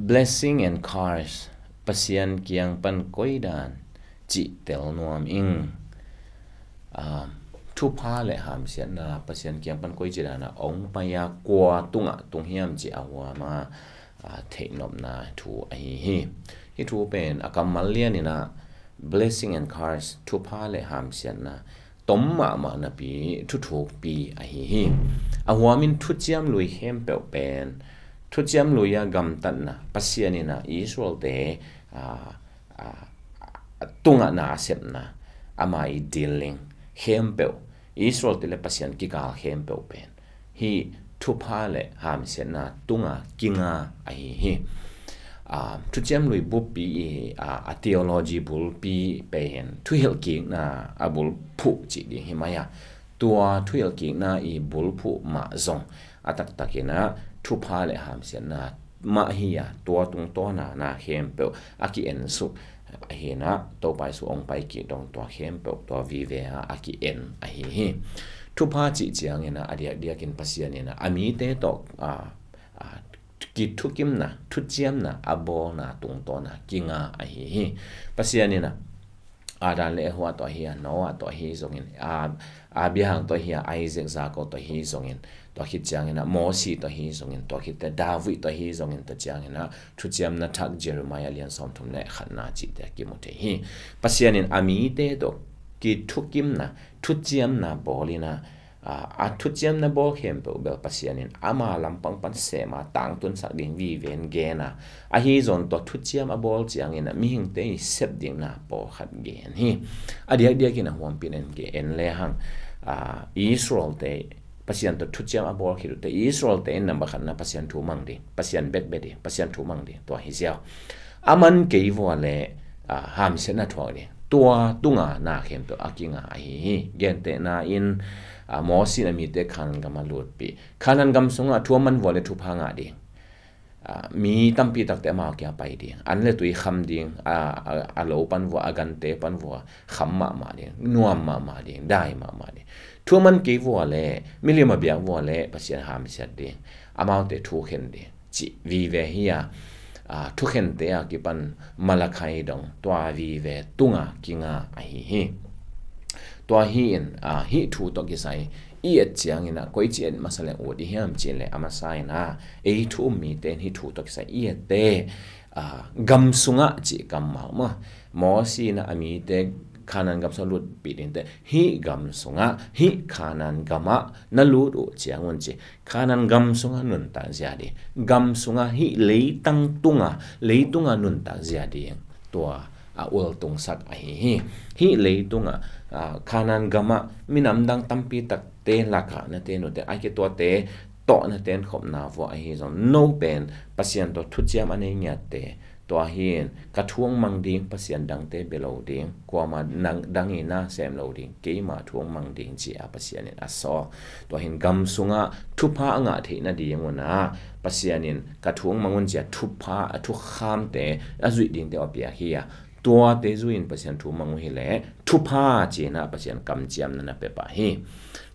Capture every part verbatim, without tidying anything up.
Blessing and curse, Pasian kiang pan koi dan cih tel nuam ing. Ah, thupha le hamsiatna Pasian kiang pan koi ci dana ong pai a kua tungah tung hiam cih a huam a, ah, theihnopna thu ahi hi. Hih thu pen a kammal lian in ah blessing and curse, thupha le hamsiatna tom mahmah napi thuthukpi ahi hi. A huamin thuciam lui khempeuh pen thuciam lui a gamtatna, Pasian in ah Israel-te, ah, ah, tungah nasepna, ama i dealing khempeuh, Israel-te le Pasian kikal khempeuh pen hih thupha le hamsiatna tunga kinga ahi hi. Ah, thuciam lui buppi i, ah, a theology bulpi pen thuhilhkikna a bulphuh cih ding hi mai a, tua thuhilhkikna i bulphuh mah zong a taktakin ah thupha le hamsiatna mah hi a, tua tungtawna na khempeuh a ki-ensuk ahi in ah, Topa Jesu ong pai kik dong tua khempeuh tua vive a a ki-en ahi hi. Thupha cih ciangin ah a diakdiakin Pasian in ah a mite tawh, ah, ah, kithukimna, thuciamna a bawlna tungtawna kinga ahi hi. Pasian in ah Adam le Eva tawh ahi a, Noah tawh ahi zongin, ah, Abraham tawh ahi a, Isaac, Jacob tawh ahi zongin, tua khit ciangin ah Mosi tawh ahi zongin, tua khit teh David tawh ahi zongin, tua ciangin ah thuciamna thak Jeremiah lian sawmthum le khatna cihte a kimu thei hi. Pasian in a mite tawh kithukimna, thuciamna bawl in ah, ah, a thuciamna bawl khempeuh bel Pasian in ama lampang pan sem a tangtunsak ding vive in gen a, ahi zong tua thuciam a bawl ciangin ah mihingte i sep dingna pawlkhat gen hi. A diakdiakin a huampi in en lehang, ah, Israel-te Pasian tawh thuciam a bawl khit uh teh Israel-te in number khatna Pasian thu mang ding, Pasian bek bia ding, Pasian thu mang ding, tua hi ziau. A man kei vua le, ah, hamsiatna thuak ding, tua tunga na khempeuh a kinga ahi hi. Gentehna in, ah, Mosi in a mite Kanaan gam a lutpih, Kanaan gam sungah thu a man vua le thupha ngah ding. Ah, mi tampi takte amau kiang pai ding, an le tui kham ding, ah, a, a lo pan vua, a gante pan vua kham mahmah ding, nuam mahmah ding, dai mahmah ding. Thu a man kei vua le, milim a biak vua le Pasian hamsiat ding, amaute thukhen ding cih vive hi a, ah, thukhente a kipan Malakai dong tua vive tunga kinga ahi hi. Tua hi in, ah, hih thu tawh kisai i et ciangin ah koici et masa leng ut i hiam cih leh a masa in ah ei thu um mite in hih thu tawh kisai i et teh, ah, gam sungah cih kammal maw, Mosi in ah a mite Kanaan gam sungah lutpih ding teh hih gam sungah, hih Kanaan gamah na lut uh ciangun ci, Kanaan gam sungah nuntak zia ding, gam sungah hih leitang tungah, leitungah nuntak zia ding, tua a ultungsak ahi hi. Hih leitungah, ah, Kanaan gamah minam dang tampi takte lakah na ten uh teh, a kituate tawh na tenkhopna vua ahi zong, no pen Pasian tawh thuciam a nei ngiatte, tua hi in ka thu ong mang ding, pasian dangte bia lo ding, kuamah dang i na sem lo ding, keimah thu ong mang ding ci a Pasian in a sawl. Tua hi in gam sungah thupha a ngah theih nadingun ah Pasian in ka thu ong mang un ci a thupha, a thukhamte a zuih dingte a piak hi a, tuate zui in Pasian thu mang uh hi leh thupha ci in ah Pasian kamciamna na pia pah hi.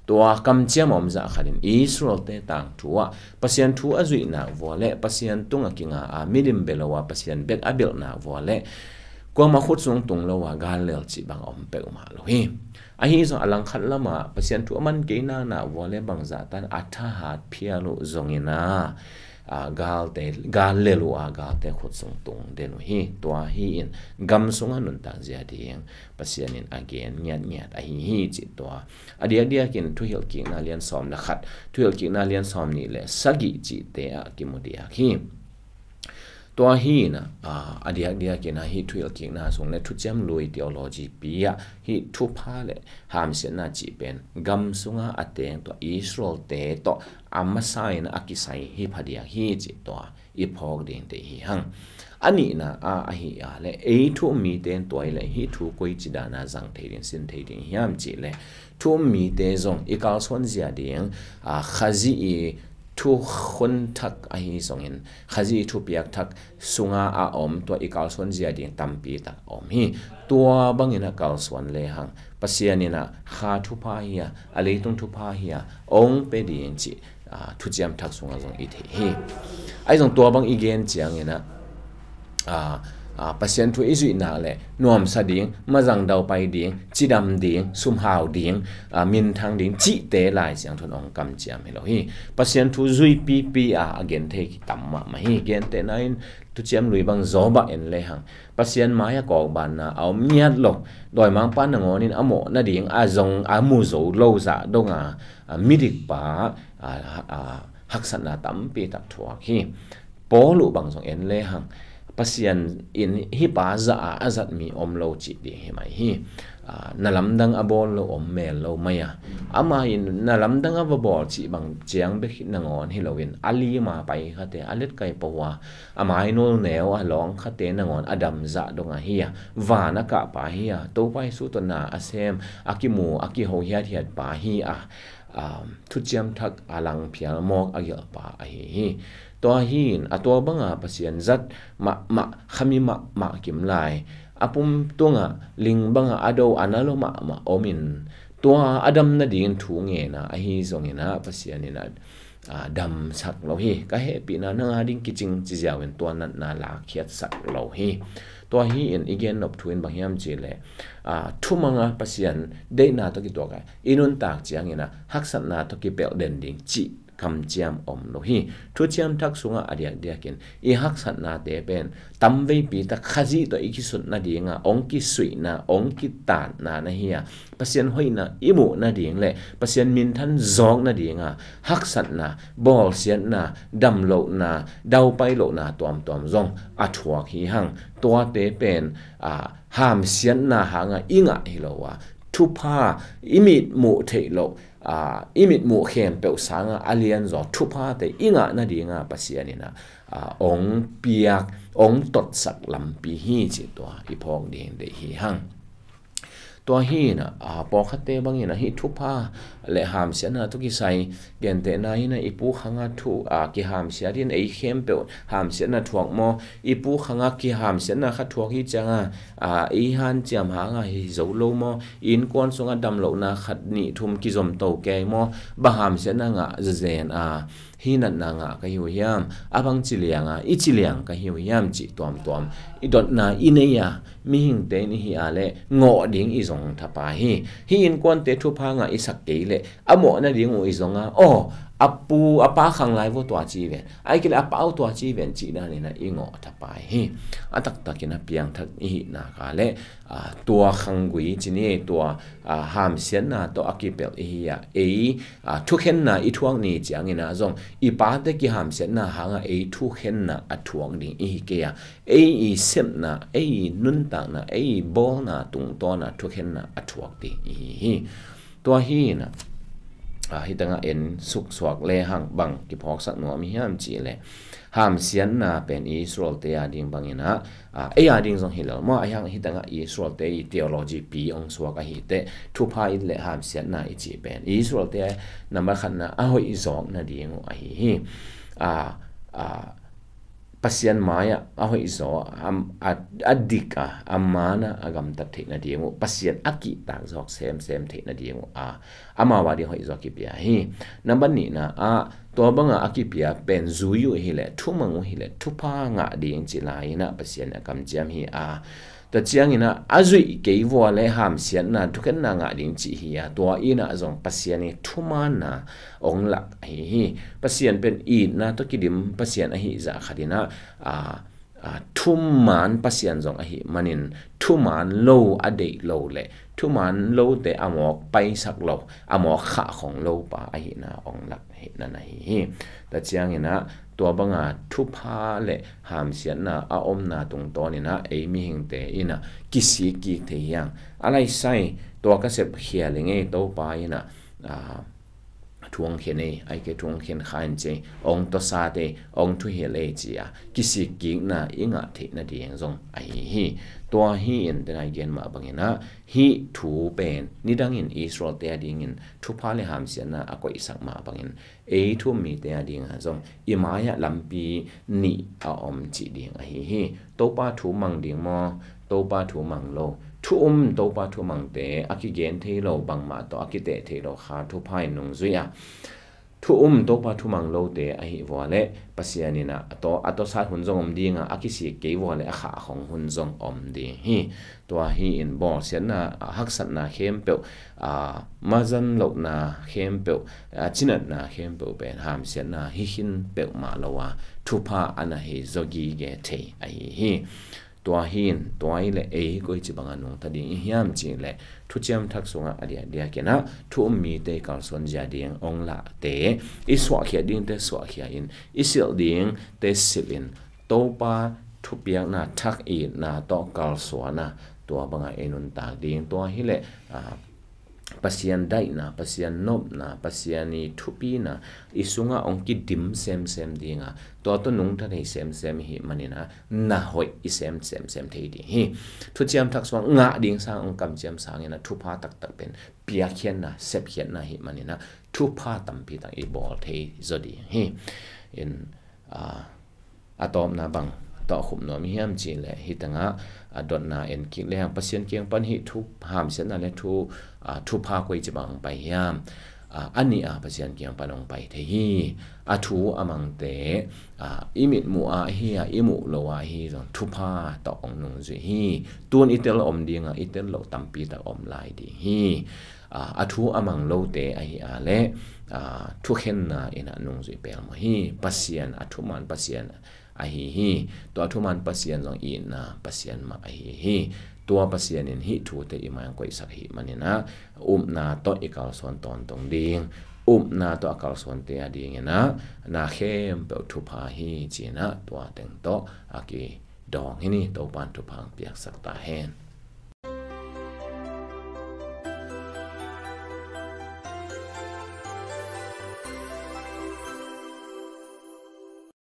Tua kamciam a om zah khat in Israel-te tangthu ah Pasian thu a zuih nak vua le Pasian tungah kinga a milim bia lo a Pasian bek a bilh nak vua le kuamah khut sung tung lo a gal lel cih bang a om peuhmah lo hi. Ahi zong a langkhat lamah Pasian thu a man kei nak nak vua le bangzah tan a thahat phial uh zongin ah, ah, galte, gal lel uh a galte khut sung tung den uh hi. Tua hi in gam sungah nuntak zia ding Pasian in a gen ngiatngiat ahi hi cih tua a diakdiakin Thuhilhkikna lian sawm le khat, Thuhilhkikna lian sawm nih le sagih cihte ah kimu diak hi. Tua hi in ah, a diakdiakin ah hih Thuhilhkikna sung le Thuciam Lui theology pi ah hih thupha le hamsiatna cih pen gam sungah a teng tua Israel-te tawh a masa in a kisai hi phadiak hi cih tua i phawk dingte hi hang. A nihna ah ahi a le ei thu um mite in tua i le hih thu koici dana zang thei ding, sin thei ding hiam cih le thu um mite zong i kalsuan zia ding, ah, Khazih i thukhun thak ahi zongin Khazih i thupiak thak sunga a om tua i kalsuan zia ding tampi tak a om hi. Tua bangin a kalsuan lehang Pasian in ah kha thupha hi a, a leitung thupha hi a, ong pe ding cih, ah, Thuciam Thak sungah zong i thei hi. Ahi zong tua bang i gen ciangin ah a, a, Pasian thu i zuih nak leh nuamsa ding, mazang daupai ding, cidam ding, sumhau ding, a, minthang ding cihte Lai Siangtho in hong kamciam hi lo hi. Pasian thu zui pipi a, a gen thei kitam mahmah hi. Gentehna in Thuciam Lui bang Job ah en lehang, Pasian mai-ah kawkbanna a om ngiat lo, dawimangpa nangawn in a mawh nading a zong a mu zo lo zah dong a, a, midikpa, a, a, haksatna tampi tak thuak hi. Paul uh bang zong en lehang, Pasian in hih pa zah a a zat mi om lo cih ding hi mai hi. A, na lamdang a bawl lo om mel lo mai a, amah in na lamdang a va bawl cih bang ciang bek nangawn hi loin, a lim a pai khate, a letkai pawh a, a mainul neu a lawng khate nangawn a dam zah dong ahi a, van a kahpa hi a, Topa Jesu tawh na a sem, a kimu, a kiho hiathiat pa hi a, um, Thuciam Thak a langphial mawk a gelhpa ahi hi. Tua hi in, a tua banga Pasian zat mahmah, khami mahmah kim lai, a pum tungah ling banga a do a na lo mahmah om in, tua a dam nadingin thu ngen a, ahi zongin ah Pasian in ah, a, damsak lo hi. Ka hehpihna nang a ding kicing ci ziau in tua natna lakkhiatsak lo hi. Tua hi in i gen nop thu in bang hiam cih leh, a, thumang a Pasian deihna tawh kituak a i nuntak ciangin ah haksatna tawh kipelh den ding cih kamciam om lo hi. Thuciam Thak sungah a diakdiakin i haksatnate pen tamveipi tak Khazih tawh i kisut nadinga hong kisuihna, hong kitaatna na hi a, Pasian hoihna i muh nading le Pasian minthan zawk nadinga haksatna, bawlsiatna, damlohna, daupai lohna tuamtuam zong a thuak hi hang. Tuate pen, a, hamsiatna hanga i ngah hi lo a, thupha i mit muh theih loh, a, i mit muh khempeuh sanga a lianzaw thuphate i ngah nadinga Pasian in ah, a, hong piak, hong totsak lampi hi cih tua i phawk ding deih hi hang. Tua hi in ah, a, pawlkhatte bangin ah hih thupha le hamsiatna tawh kisai, gentehna in ah i pu khanga thu, a, kihamsiat in ei khempeuh hamsiatna thuak maw, i pu khanga kihamsiatna kha thuak hi cianga, a, ei hanciam hanga hi zo lo maw, i innkuan sungah damlohna khat nih thum kizom to kei maw, bang hamsiatna ngah zazen a, hih natna ngah ka hi uh hiam, a bang ci lianga i ci liang ka hi uh hiam cih tuamtuam i dotna i nei a, mihingte in i hi a leh ngawh ding i zong thapai hi. Hih innkuante thupha ngah i sak kei leh a mawh nading uh i zong a, aw, a pu a pa khang lai vua tua ci ven, ai kei leh a pa uh tua ci ven cih dan in ah i ngawh thapai hi. A taktakin a piangthak i hih nak a leh, a, tua khanggui ci ni, tua, a, hamsiatna tawh a kipelh i hi a, ei, a, thukhenna i thuak ni ciangin ah zong i pate kihamsiatna hanga ei thukhenna a thuak ding i hi kei a, ei i sepna, ei i nuntakna, ei i bawlna tungtawna thukhenna a thuak ding i hi hi. Tua hi in ah, a, hih tengah en suksuak lehang bang kiphawksak nuam i hiam cih leh, hamsiatna pen Israelte a ding bangin ah, a, ei a ding zong hi lo maw, a hiang hih tengah Israelte i theology pi hong suak ahi teh, thupha i le hamsiatna i cih pen Israelte nambat khatna a hoih zawk nading uh ahi hi. A, a, Pasian mai-ah a hoih zaw a, a, a dik a, a man a, a gamtat theih nading uh, Pasian a kihtak zawk semsem theih nading uh a, amau a ding hoih zaw kipia hi. Nambat nihna ah, tua banga a kipia pen zui uh hileh, thumang uh hileh, thupha ngah ding ci lai-in ah Pasian a kamciam hi a, tua ciangin ah a zuih kei vua le hamsiatna, thukhenna ngah ding cih hi a, tua in ah zong Pasian i thumaanna hong lak ahi hi. Pasian pen itna tawh kidim Pasian ahi zah khat in ah, a, a, thumaan Pasian zong ahi manin, thumaan lo a deih lo le thumaan lote a mawk paisak lo, a mawk khahkhong lo pa ahihna hong lak hi nan ahi hi. Tua ciangin ah, tua banga thupha le hamsiatna a omna tungtawnin ah ei mihingte in ah kisik kik thei hiang. A laisai, tua ka sep khia le ngei Topa in ah, a, thu hong khen ei, ai ke thu hong khen kha in ci ei, hong tawsat ei, hong thuhilh ei ci a, kisik kikna i ngah theih nading zong ahi hi. Tua hi in, tena i gen mah bangin ah, hih thu pen nidangin Israelte a dingin thupha le hamsiatna a koihsak mah bangin, ei thu um mite a dingah zong i mai-ah lampi nih a om cih ding ahi hi. Topa thu mang ding maw, Topa thu mang lo? Thu um, Topa thu mangte a kigen thei lo, bangmah tawh a kiteh thei lo kha thupha in nungzui a, Thu um, Topa thumang lote ahi vua le Pasian in a, a taw, a tawsat hun zong om dinga, a kisik kei vua le a khahkhong hun zong om ding hi. Tua hi in bawlsiatna, a, haksatna khempeuh, a, mazan lohna khempeuh, a, cinatna khempeuh pen hamsiatna hi khin peuhmah lo a, thupha a na hi zaw gige thei ahi hi. Tua hi in, tua hi le ei koici banga nungta ding i hiam cih le, thuciam thak sungah a diakdiak in a, thu um mite i kalsuan zia ding ong lahte, i suahkhia dingte suahkhia in, i silh dingte silh in, Topa thupiakna thak itna tawh kalsuan a, tua banga ei nuntak ding. Tua hi le, a, Pasian daihna, Pasian nopna, Pasian i thupina i sungah ong kidim semsem dinga, tua tawh nungta thei semsem i hih manin a, na hoih i sem semsem thei ding hi. Thuciam thak sungah ngah ding sang ong kamciam sangin a, thupha taktak pen piakkhiatna, sepkhiatna hih manin a, thupha tampi tak i bawl thei zaw ding hi. In, a, a tawpna bang tawh a khup nuam i hiam cih le, hi tangah a dotna en kik leng, Pasian kiang pan hih thu hamsiatna le thu, a, thupha koici bang ong pai hiam? A, a nih a Pasian kiang pan ong pai thei hi. A thu a mangte, a, i mit muh a hi a, i muh lo a hi zong thupha tawh ong nungzuih hi. Tun i tel om dinga, i tel loh tampi tak om lai ding hi. A, a thu a mang lote ahi a le, a, thukhenna in a nungzuih pelmawh hi. Pasian a thuman Pasian ahi hi. Tua thuman Pasian zong itna Pasian mah ahi hi. Tua Pasian in hih thute i mai ong koihsak hih manin a, upna tawh i kalsuan tawntung ding, upna tawh a kalsuante a dingin a, na khempeuh thupha hi ci-in a, tua teng tawh a kidawng hi ni. Topan thupha ong piaksak ta hen.